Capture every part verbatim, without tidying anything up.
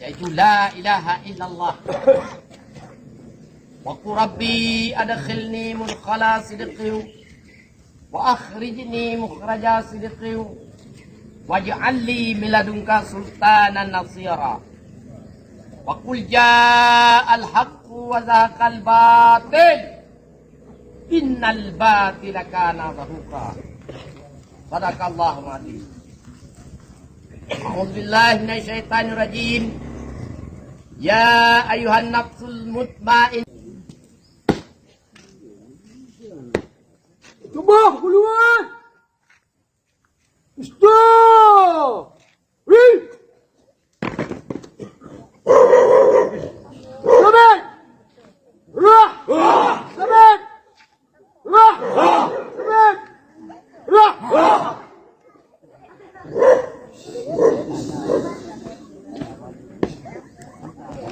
Yaitu la ilaha illallah. Wa qul rabbi adkhilni mudkhala sidqin wa akhrijni mukhraja sidqin waj'al li min ladunka sultanan nasira. Wa qul ja'al haqqu wa zahaqal batil innal batila kana zahuqa. Sadaqallahul azim. A'udzubillahi minasyaitonirrajim. Ya ayyuhan nafsul mutmainnah. Tuboh keuluar. Istu. Wi. Sabit. Rah. Sabit. Rah. Sabit. Rah.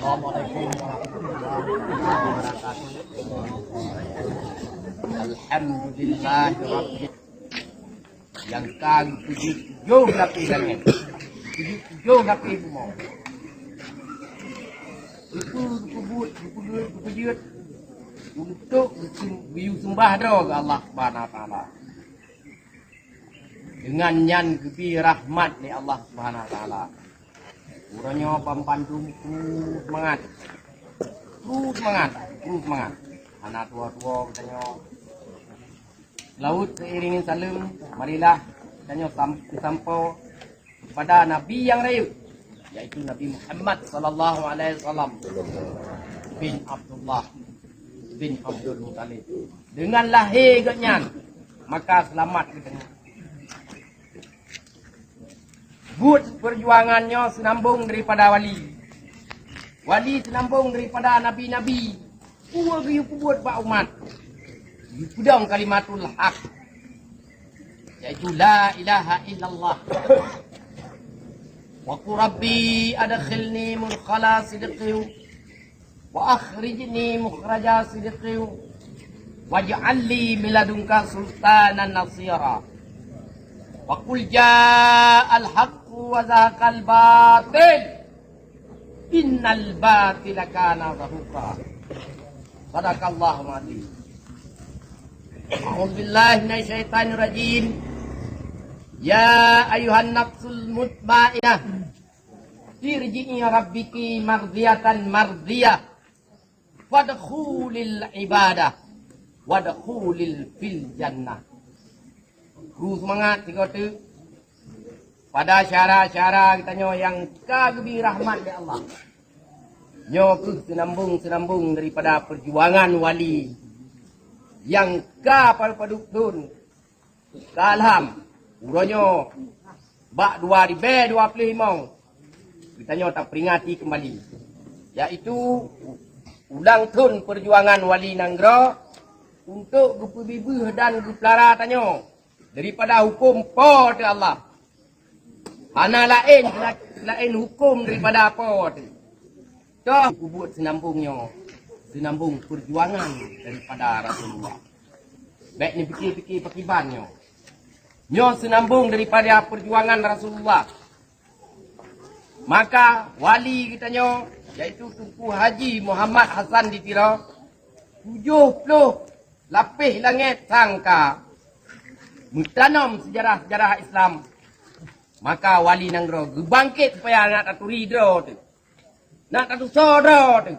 Assalamualaikum warahmatullahi wabarakatuh. Alhamdulillahirabbil Nyang ka geupeujeuet tujoh lapéh langét, geupeujeuet tujoh lapéh bumoe. Itu geupeubeuet, geupeujeuet, geupeujeuet untuk geusem-, geuyue seumbah droe keu Allah Subhanahu wa Taala. Deungon nyan geubri rahmat lé Allah Subhanahu wa Taala. Uroe nyoe banmandum kru seumangat. Kru seumangat, kru seumangat. Hana tuwoe-tuwoe geutanyoe. Seulaweuet seuiring ngon saleuem, marilah tanyoe sam-, peusampoe kepada Nabi nyang rayeuk, yaitu Nabi Muhammad sallallahu alaihi wasallam bin Abdullah bin Abdul Muthalib. Deungon lahé geuhnyan, maka seulamat geutanyoe. Buet peujuangan nyoe seunambong daripada wali. Wali seunambong daripada nabi-nabi. Peue geuyue peubuet bak umat? Geupeudong kalimatul haq, yaitu la ilaha illallah. Wa qul rabbi adkhilni mudkhala sidqin wa akhrijni mukhraja sidqin waj'al li min ladunka sultanan nasira. Wa qul ja'al haqqu wa zahaqal batil innal batila kana zahuqa. Sadaqallahul azim. A'udzubillahi minasyaitonirrajim. Ya ayyuhan nafsul mutmainnah, irji'i ila rabbiki mardiyatan mardiyah. Fadkhuli fil ibadah. Wadkhuli fil jannah. Kru seumangat sigoe teuk. Pada syedara-syedara geutanyoe nyang ka geubri rahmat lé Allah. Nyoe kheueh seunambong-seunambong daripada peujuangan wali nyang ka padub-padub thon. Ka alham, uroe nyoe bak dua ribèe dua ploh limong, geutanyoe taperingati keumbali, yaitu ulang thon peujuangan wali nanggroe untuk geupeubeubaih dan geupeulara tanyoe daripada huköm Po teu Allah. Hana laén, laén huköm daripada Po teu. Toh peubuet seunambong nyoe, seunambong peujuangan daripada Rasulullah. Bèk neupike-pike pakriban nyoe. Nyoe seunambong daripada peujuangan Rasulullah. Maka wali geutanyoe, yaitu Teungku Haji Muhammad Hasan di Tiro, tujoh ploh lapéh langét sang ka meutanom seujarah-seujarah Islam. Maka wali nanggroe geubangkét supaya nak taturi droe teuh, nak tatusoe droe teuh,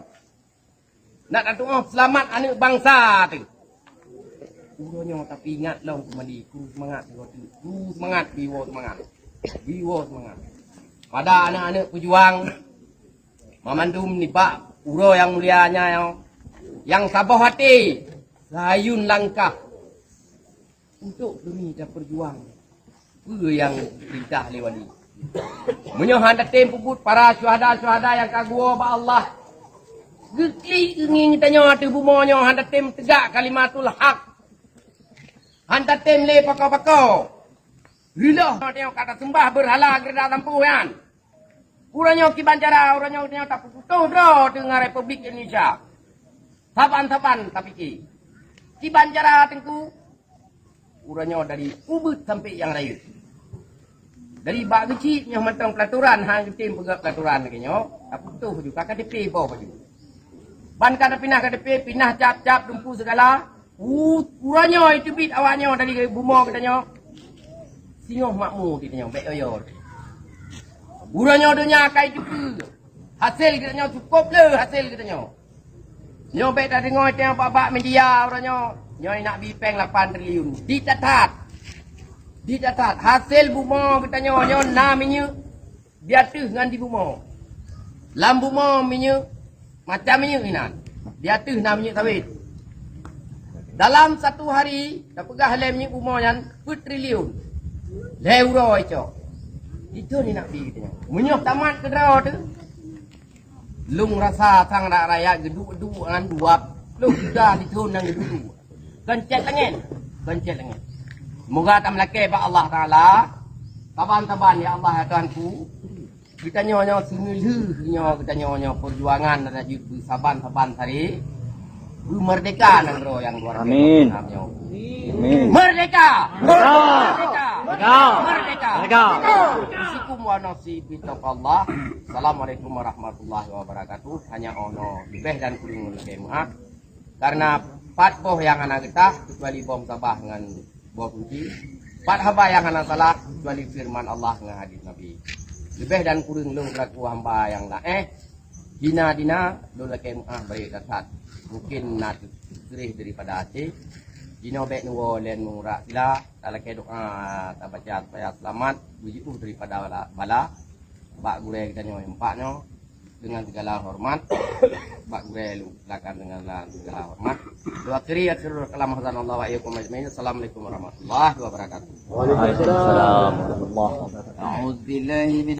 nak tatuoh seulamat aneuk bansa teuh. Uroe nyoe tapeuingat lom keumbali, kru seumangat droe teuh, kru seumangat, biwoe seumangat, biwoe seumangat. Pada aneuk-aneuk peujuang, mamandum nibak uroe nyang mulia nyoe, nyang saboh até, sayun langkah untuk demi tapeujuang peue nyang peurintah lé wali. Meunyoe hana tem peubuet para syuhada-syuhada nyang ka geuwoe bak Allah, geuklik geungieng tanyoe ateueh bumoe nyoe, hana tem teugak kalimatul haq, hana tem lé pakon-pakon. Reuloh tanyoe ka taseumbah beurhala geureuda sampôh nyan. Uroe nyoe kiban cara, uroe nyoe tanyoe tapeuputôh droe teuh ngon Republik Indonesia. Saban-saban tapike. Kiban cara Teungku, uroe nyoe dari ubit sampoe nyang rayeuk. Dari bak geuchik nyoe mantong pelaturan, han geutem peugah pelaturan lagèe nyoe, taputôh ju ka K T P boh baju. Ban ka tapinah K T P, pinah cap-cap dumpu sigala. U-, uroe nyoe teubiet awak nyoe dari bumoe geutanyoe. Singoh makmu geutanyoe, bèk yo-yo. Uroe nyoe donya akai teupeue. Hasé geutanyoe cukôp le hasé geutanyoe. Nyoe bèk tadeungoe teuh bak-bak media uroe nyoe. Nyoe nak bi péng lapan triliun. Di that-that. Di that-that. Hasé bumoe geutanyoe nyoe na minyeuk di ateueh ngon di bumoe. Lam bumoe minyeuk, macam minyeuk inan. Di ateueh na minyeuk sawét. Dalam satu hari, tapeugah lé minyeuk bumoe nyan peuet triliun. Lhèe uroe cok. Itu ni nak bi geutanyoe. Meunyoe tamat keudroe teuh, lôn rasa sang rakyat geuduek-duek ngon dua ploh juta di thôn nyang geuduek-duek. Kon cit langèt, kon cit langèt. Semoga tameulakèe bak Allah Taala, saban-saban ya Allah ya Tuhanku. Geutanyoe nyoe singeulheueh nyoe geutanyoe nyoe peujuangan dan jeuet beusaban-saban sari. Beumeurdeka nanggroe nyang luar biasa. Amin. Nyoe. Amin. Merdeka! Merdeka! Merdeka! Merdeka! Merdeka! Merdeka! Assalamualaikum warahmatullahi wabarakatuh. Hanya ono leubeh dan kureueng lakèe meu'ah. Karena pat boh nyang hana geutah, kecuali bom sabah ngon boh kunci. Pat haba nyang hana salah, kecuali firman Allah ngon hadis Nabi. Leubeh dan kureueng lôn selaku hamba nyang laéh, hina dina, lôn lakèe meu'ah bari that-that. Mungkin na teukeureh daripada até. Jinoe bèk neuwoe lé ngon urat sila, talakèe doa, tabaca supaya seulamat, beujiôh daripada bala, bala. Bak gurèe geutanyoe empat nyoe, dengan segala hormat. Bak gurèe lôn silakan dengan segala hormat. Lôn akhiri, akhirul kalam, hadanallahu wa iyyakum ajmain. Assalamualaikum warahmatullahi wabarakatuh. Waalaikumsalam warahmatullahi wabarakatuh. A'udzubillahi min